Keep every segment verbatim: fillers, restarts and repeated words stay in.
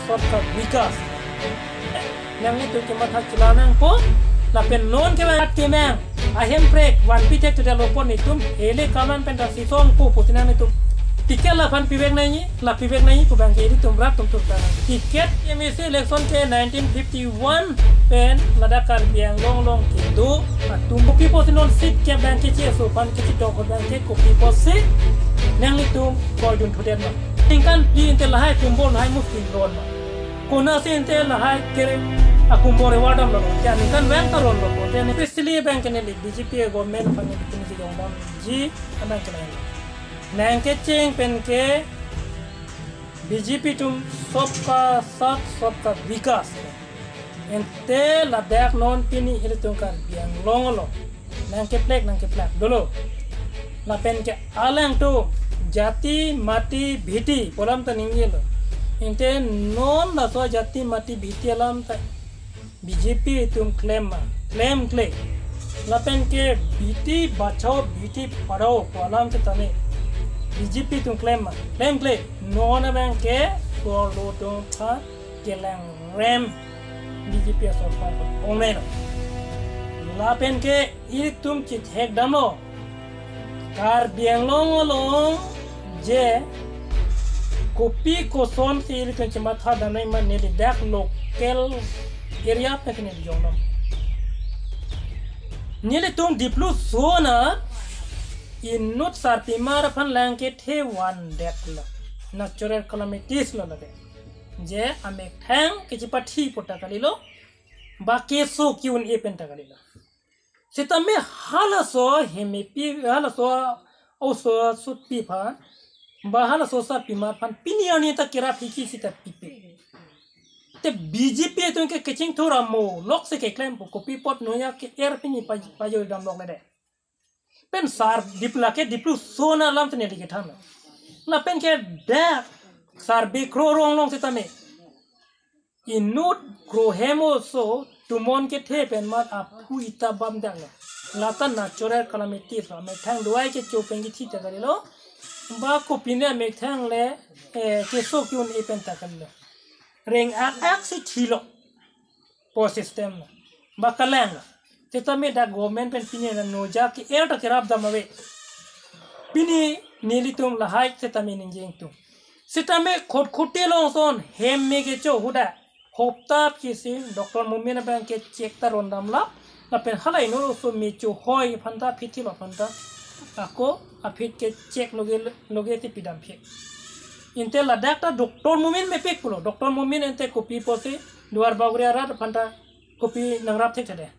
Sabka Vikas. Nanglitum kematha chila nangpo, lapen non kevang kemang ahemprek vanpi thekthedetlo pon itum, hele kaman pen ta sisongpo pusi nanglitum ticket laphan pivek nangji, la pivek nangji pu abangke ilitum rat atum thurta nang. Ticket M A C election ke nineteen fifty-one pen ladak Karbi Anglong along kedo atum, kopi pusi non seat kep abangke cheso aphan kechidok abangke kopi pusi nanglitum koidun thudet ma. Ningkan phli ante lahai kumbor lahai musti ron ma. Konatsi ante lahai kere akumbor reward damlo. Te ningkan vang ta ronlo. Te especially abangke neli B J P government aphan neli pini jong damji abangke lain. Nangkecheng pen ke B J P atum Sabka Saath Sabka Vikas. Ante ladak non pini ilitum Karbi Anglong along nangkeplek nangkeplek dolo. Lapen ke alangtum jati mati bhiti pu alam ta ningjelo. Ante non laso jati mati bhiti alam ta B J P atum klem ma, klemkle. Lapen ke bhiti bachao bhiti padhao pu alam setame B J P atum klem ma, klemkle. Non abangke korlo atum aphan kelangrem B J P asorkar ongnelo. Lapen ke ilitum chithek damlo. Karbi Anglong along je kopi kosonsi ilitum chematha damnang ma, neli dak local area pen neli jong dam. Nelitum Diplu zone a inut sarpimar aphan lang kethe vandetlo. Natural calamities lo lake. Je amethang kechepathi pu ta kalilo. Ba keso ke-un-e pen ta kalilo. Setame halaso hemepi, halaso oso sutpi aphan, ba halaso sarpimar aphan pini arni ta kerap hiki sita pipe. Te B J P atum ke kechingthur amo lok si keklempo, kopi apot noya ke-er pini pa-, pajoi damlokledet. Pen sar Diplu ke Diplu zone alam tene dikethan. Lapen ke dak Sarbi Kro Rong along setame inut kro hem oso tumon kethe pen mat aphu ita bam dang lo. Lata natural calamities lo. Methang duai kecho pen kithi ta kalilo. Ba kopine methang le, eh, keso ke-un-e pen ta kalilo. Reng ak ak si thilo. Po system lo. Ba kalang lo. Setame dak government pen pini la noja ke-er ta kerap dam ave. Pini nelitum lahai setame ningjeng tum. Setame Khatkhati along ason hem me kecho huda. Hopta phisi Doctor Momin abangke check ta ron damlap. Lapen halai no so me cho hoi aphan ta, phit thilo aphan ta. Ako aphit ke check loge loge si pidam phe. Ante ladak ta Doctor Momin mepik pulo. Doctor Momin ante kopi pusi Duar Bagori arat aphan ta kopi nangrap thekthedetde.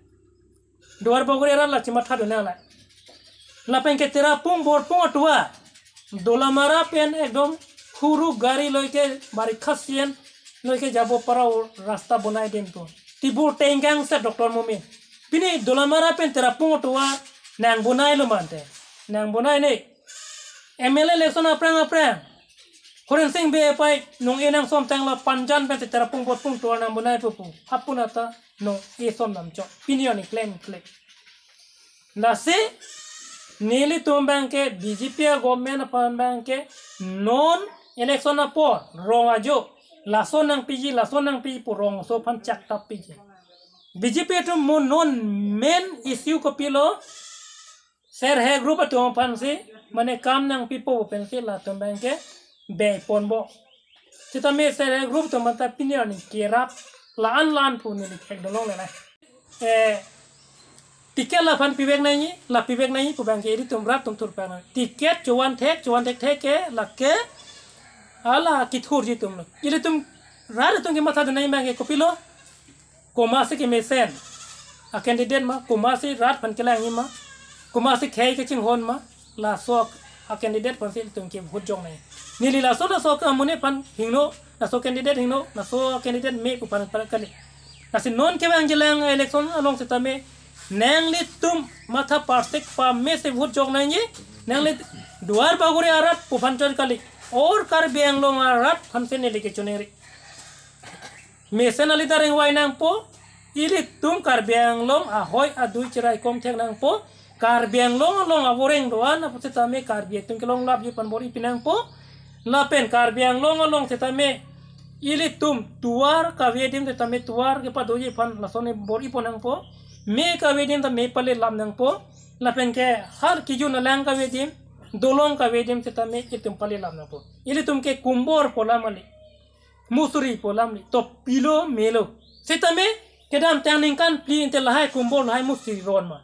Duar Bagori arat la chematha dun nang la. Lapen ke Tirapung Borpung atovar Dolamara pen ekdom huru gari loike barikha season loike jabo parao rasta bonai dimpo. Tibur tenggang se Doctor Momin. Pini Dolamara pen Tirapung atovar nangbonailo mante. Nangbonai ne. M L A election aphrang aphrang Horensing Bey apai nong-e nangsom tanglo, Panjan pen Tirapung Borpung atovar nangbonaipo pu. Apuna ta nong-e som damchok. Pini arni klemkle. Lasi nelitum abangke B J P a-government aphan abangke non election apor rong ajo laso nangpiji, laso nangpiji pu rongso aphan chak tap piji. B J P atum mo non main issue kopilo, self help group atum aphansi, mane kam nangpipo pensi latum abangke bey ponpo. Setame self help group atum aphan ta pini arni kerap la-an la-an pu neli thek dolongle na. Eh, ticket laphan pivek nangji, la pivek nangji pu abangke ilitum rat atum thurpang. Ticket chovan thek, chovan thekthek ke lake hala kethurji atum lo. Ilitum rat atum kematha dun nangji abangke kopilo. Komatsi kemesen a-candidate ma, komatsi rat aphan kelangji ma, komatsi khei kachinghon ma, laso a-candidate aphansi ilitum ke vote jok nangji. Neli laso laso ke amonit aphan hingno, laso candidate hingno, laso candidate me pu aphan aphan kali. Lasi non kevangjilang election along setame nanglitum matha parsik pamesi vote jok nangji, nangli Duar Bagori arat pu aphan chot kali, or Karbi Anglong arat aphansi neli kechoningri. Mesen a-leader ingvai nangpo, ilitum Karbi Anglong ahoi adui cheraikom thek nangpo, Karbi Anglong along avoreng do-an apot setame Karbi atum kelonglapji aphan bor-i pi nangpo, lapen Karbi Anglong along setame Ilitum tovar kave adim setame tovar kepadoji aphan lason bor-i pon nangpo. Me kave adim ta me pale lam nangpo. Lapen ke har kejun alang kave adim, dolong kave adim setame itum pale lam nangpo. Ilitum ke kumbor pu alam kali, musri pu alam kali, to pilo melo. Setame kedamtang aningkan phli ante lahai kumbor lahai musri ron ma?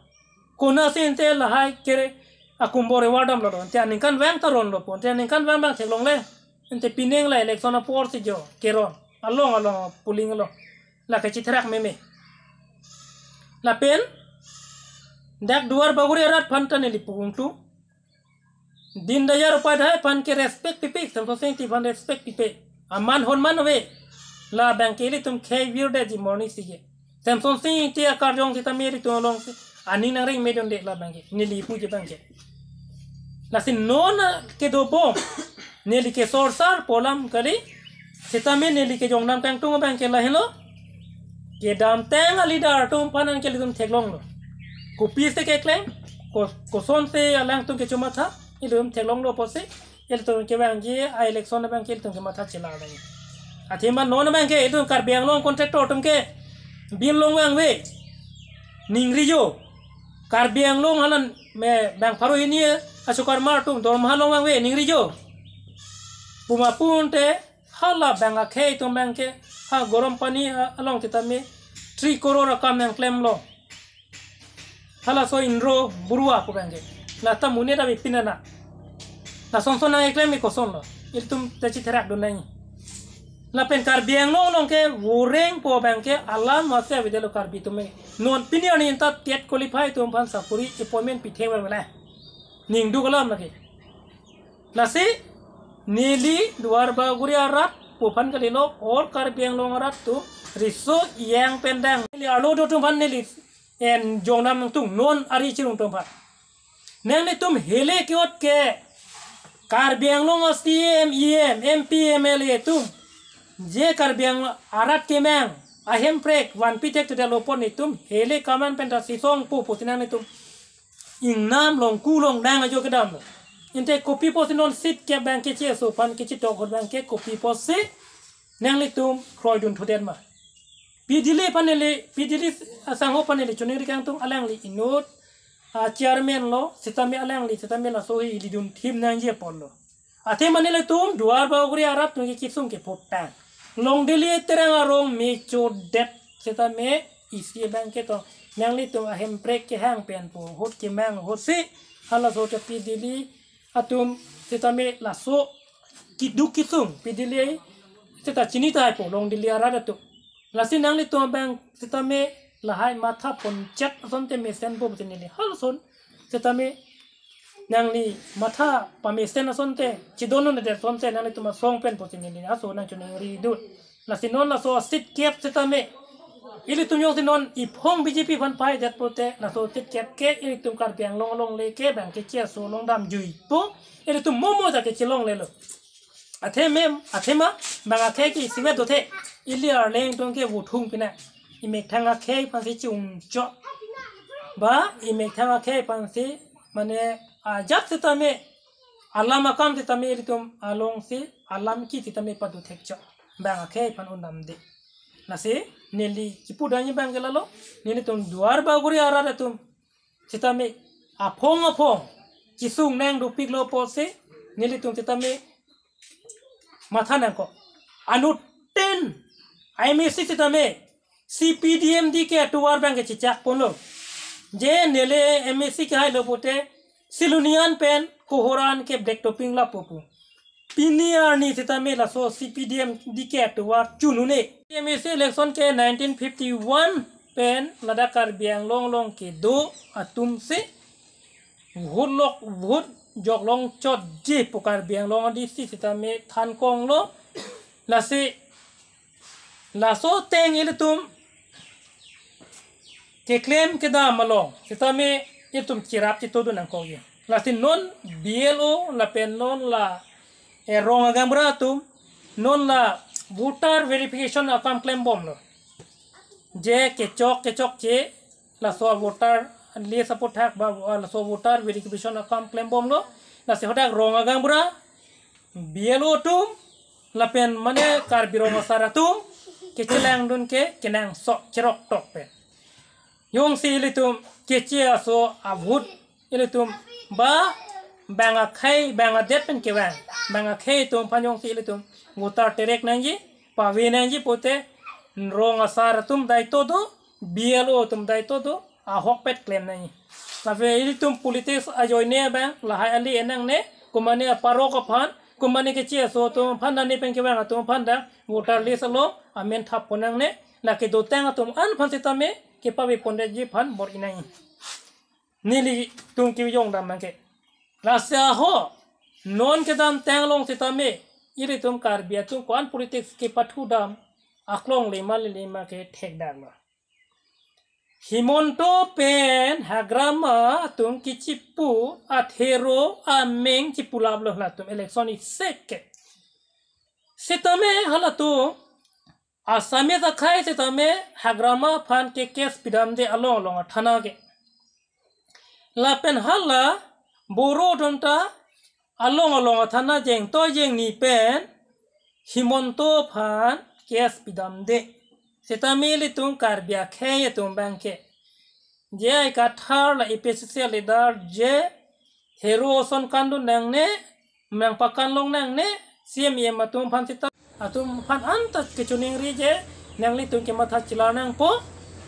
Konatsi ante lahai kere akumbor ewardam lo, ante aningkan vang ta ronlo po, ante aningkan vang abang theklongle. Ante pining la election apor si jo keron along along polling along. La kachitherak meme. Lapen dak Duar Bagori arat aphan ta neli pu ingtung. Deen Dayal Upadhyay aphan ke respect pipe, Semsonsing Ingti aphan respect pipe. Aman honman ave. Labang ke ilitum khei virdetji morning si ke. Semsonsing Ingti akarjong setame ilitum alongsi aning nangring medunde labang ke, neli puji abang ke. Lasi non kedobom, neli ke sorsar pu alam kali. Setame neli kejong nam kangtung abang ke lahenlo. Kedamtang aleader atum aphan an ke ilitum theklonglo. Kopisi keklem, ko-, kosonsi alangtum kechomatha, ilitum theklonglo pusi, ilitum kevangji a-election abang ke ilitum kematha chila abang. Athema non abang ke ilitum Karbi Anglong contractor atum ke bill longvang ave. Ningri jo. Karbi Anglong halan me bang pharo hini asokar mar atum dormaha longvang ave, ningri jo. Puma pu ante hala bang akhei atum abang ke ha gorom pani, ah, along setame three crore akam nangklemlo. Halaso Indro Baruah pu abang ke. La ta mune da bipin ana. Lasonson nangkeklem ke kosonlo? Ilitum ta chitherak dun nangji. Lapen Karbi Anglong along ke voreng pu abang ke alam masi avedetlo Karbi atum ke. Non pini arni ta TET qualify atum aphan sakori appointment pithe ave le. Ning duk alam lake. Lasi neli Duar Bagori arat pu aphan kalilo, all Karbi Anglong arat atum riso ejang pen dang. Neli arlo do atum aphan neli en jong nam nangtung, non ari chirung atum aphan. Nanglitum hele ke-ot ke Karbi Anglong a-CEM, EM, MP, MLA atum, je Karbi Anglong arat kemang ahemprek vanpi thekthedetlo apot nelitum hele kaman pen ta sisong pu pusi nanglitum ingnam longku longdang ajo kedamlo. Ante kopi pusi non seat kep abang ke cheso aphan kechitok ahut abang ke kopi pusi nanglitum kroidun thudet ma? P Dili aphan neli, P Dili asangho aphan neli choningri kangtung, alangli inut a-chairman lo, setame alangli setame laso hi lidun thim nangji apotlo. Athema nelitum Duar Bagori arat atum ke kesung kephutang. Longdili Terang arong me chodet setame isi abang ke to. Nanglitum ahemprek kehang pen pu ahut kemang ahut si halaso ta P Dili atum setame laso keduk kesung P Dili seta chinitaipo Longdili arat atum. Lasi nanglitum abang setame lahai matha ponchet asonte mesenpo pusi neli halason setame nangli matha pamesen asonte, chidon un-edet asonte nanglitum asong pen pusi neli laso nangchoningri dun. Lasi non laso seat kep setame ilitum jongsi non iphong BJP aphan paidet pote laso seat kep ke ilitum Karbi Anglong alongle ke abang ke cheso longdam juipo, ilitum momo ta kechelonglelo. Athema, athema bang akhei ke isivet dothe, ili arleng atum ke vote hung pina. Imethang akhei aphansi chungcho. Ba imethang akhei aphansi mane ajat setame alam akam setame ilitum alongsi alam ki setame pado thekcho. Bang akhei aphan undamde. Lasi neli kipu danji abang ke lalo, nelitum Duar Bagori arat atum setame aphong aphong kesung nang dopiklo pusi nelitum setame matha nangkok. Anut ten MAC setame CPDMDK atovar abang ke chechak ponlo. Je neli MAC kehailo pote Silonijan pen Kohora an ke black topping lapo pu. Pini arni setame laso CPDMDK atovar chun un-e. MAC election ke nineteen fifty-one pen ladak Karbi Anglong along kedo atumsi vote lok vote joklong chotji pu Karbi Anglong a-DC setame than konglo. Lasi laso ateng ilitum keklem kedam along setame itum cherap chetodun nangkokji. Lasi non BLO lapen non la, eh, rong agaonbura atum non la voter verification akam klembomlo. Je kechok kechokche laso voter list aputhak ba, ah, laso voter verification akam klembomlo. Lasi hadak rong agaonbura, BLO atum, lapen mane Karbi Rong Asar atum kechelangdun ke kenangsot cherok tok pen. Jongsi ilitum keche aso a-vote ilitum ba bang akhei bang adet pen kevang, bang akhei atum aphan jongsi ilitum voter terek nangji, pave nangji pute Rong Asar atum daito do, B L O atum daito do, ahokpet klem nangji. Lapen ilitum politics ajoine abang lahai ali enangne, komane aparok aphan, komane keche aso atum aphan, nani pen kevang atum aphan dak voter list along amen thap pon nangne, lake dotang atum an aphan sitame kepave pondetji aphan bor-i nangji. Nelitum kejongdam abangke. Lasi ho, non kedamtang along sitame, ilitum Karbi atum ko-an politics kepathudam aklong lema lelema ke thekdaklo. Himanta pen Hagrama atum kechipu athero ameng chipulaplo latum election isek ke. Sitame halatum Assamese akhei sitame Hagrama aphan ke case pidamde along along athana ke. Lapen hala Boro atum ta along along athana jengtoi jengni pen Himanta aphan case pidamde. Sitame ilitum Karbi akhei atum abangke, je ai kathar la A P H L C leader je hero ason kandun nangne, mrang pakan long nangne, C M E M atum aphan sita, atum aphan anta kechiningri je nanglitum kematha chelar nangpo.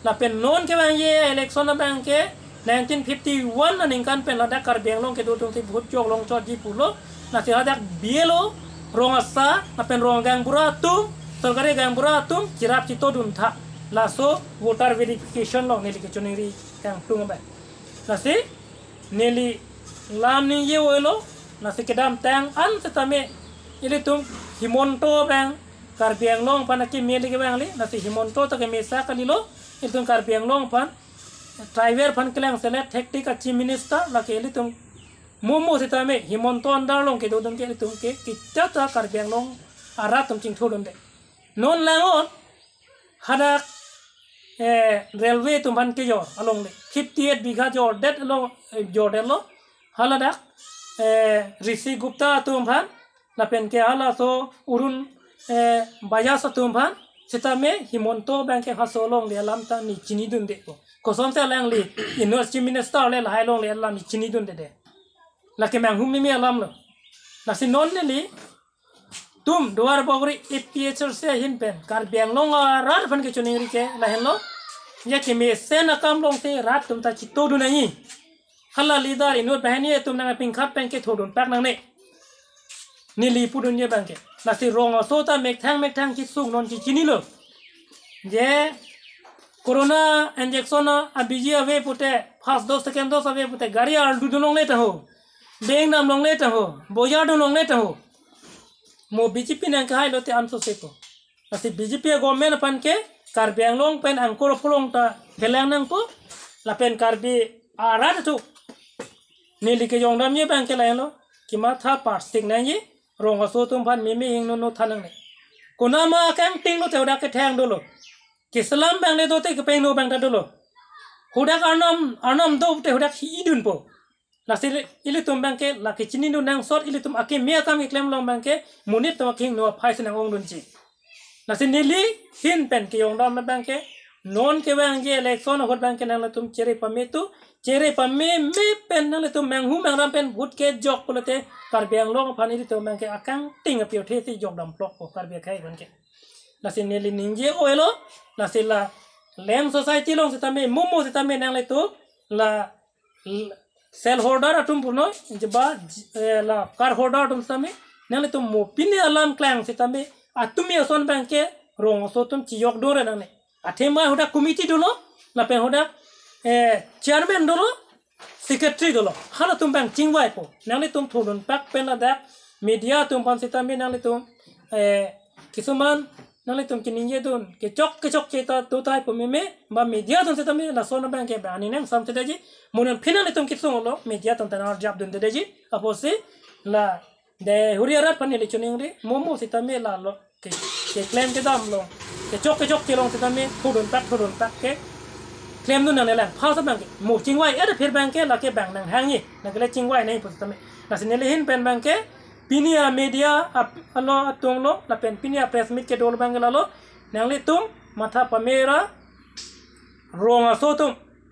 Lapen non kevangji election abangke nineteen fifty-one aningkan pen ladak Karbi Anglong kedo atumsi vote chok long chotji pulo. Lasi ladak B L O, Rong Asar, lapen Rong Gaonbura atum, sorkari gaonbura atum cherap chitodun tha. Laso voter verification along neli kechiningri kangtung abang. Lasi neli lam ningje-olo, lasi kedamtang an sitame ilitum Himanta abang Karbi Anglong aphan akeme le kevangli, lasi Himanta ta kemesa kalilo, ilitum Karbi Anglong aphan, tribal aphan kelang selet hektik a-chief minister, lake ilitum momo sitame Himanta under along kedodun ke ilitum ke kita ta Karbi Anglong arat atum chingthurdunde. Non lang-on, hadak, eh, railway atum aphan kejor alongle. Fifty-eight bigha jordet along, eh, jordetlo. Haladak, eh, Rishi Gupta atum aphan, lapen ke halaso Arun, eh, Baijal atum aphan, sitame Himanta abangke halaso alongle alam ta ne chinidunde ko. Kosonsi alangli, inut chief minister le lahai alongle alam ne chinidunde de. Lake manghumeme alamlo. Lasi non nelitum Duarbagori A P H L C ahin pen Karbi Anglong arat aphan kechiningri ke lahenlo. Ya kemesen akam alongsi rat atum ta chitodun nangji. Hala leader inut banghini atum nangpingkhat pen kethurdun pak nangne. Neli pudunji abangke. Lasi Rong Aso ta methang methang kisung non kechinilo. Je corona injection abiji ave pute, first dose, second dose ave pute, gari ardu dunlongle taho, bank damlongle taho, bojar dunlongle taho. Mo B J P nangkehai lote anso sepo. Lasi B J P government aphan ke Karbi Anglong pen angkor pholong ta phelang nangpo, lapen Karbi arat atum neli kejongdamji abangke lahenlo, kematha parsik nangji, Rong Aso atum aphan meme hingno no thanangne. Konama kangting lote hadak kethang dolo. Keselam abang le dote kepengno abang ta dolo. Hadak arnam, arnam dote hadak hi-idunpo. Lasi ili-, ilitum abangke lake chinidun nangsot, ilitum akeme akam keklem along abangke monit atum akehingno aphai si nang-ongdunji. Lasi neli ahin pen kejongdam abangke non kevangji election ahut abangke nanglitum chere pame tu, chere pameme pen nanglitum manghu mangram pen vote kejok pulote Karbi Anglong aphan ilitum abangke akangting apirthe si jokdam plokpo Karbi akhei abangke. Lasi neli ningje-olo, lasi la Lem Society along sitame, momo sitame nanglitum la, la cell holder atum puno, je ba, eh, la card holder atum sitame, nanglitum mo pine alam klang sitame, atum ason abangke Rong Aso atum chiyok dore nangne. Athema hadak committee dolo, lapen hadak, eh, chairman dolo, secretary dolo. Halatum abang chingvaipo. Nanglitum thurdun pak pen ladak media atum aphan sitame nanglitum, eh, kisuman nanglitum keningjedun kechok kechokche ta tu taipo meme, ba media atum sitame lason abangke ba ani nang samsedeji, mo non phin nanglitum kisung-olo, media atum ta nangarjapdundeji, apotsi la Deihori arat aphan neli chiningri, momo sitame lalo ke, keklem kedam along, kechok kechokche along sitame thurdun pak thurdun pak keklemdun nangnelang. First abangke mo chingvai-et aphi abangke lake bang nanghangji, lake le chingvai nangpo sitame. Lasi neli ahin pen abangke pini a media ap-, alo atung lo, lapen pini a press meet kedo abang ke lalo, nanglitum matha pamera rong aso atum,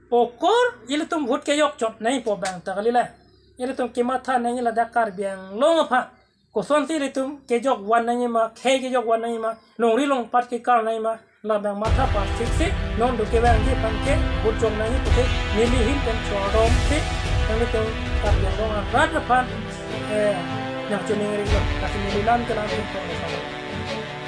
okor ilitum vote kejok chot nangji pu abang ta kali la. Ilitum kematha nangji ladak Karbi Anglong aphan. Kosonsi ilitum kejok van nangji ma, khei kejok van nangji ma, longri longpat kekar nangji ma, labang matha parsik si, non do kevangji aphan ke, vote jok nangji pute, neli ahin pen chordom si, nanglitum Karbi Anglong arat aphan, eh, nangchiningri lo, lasi neli lam ke lam ke.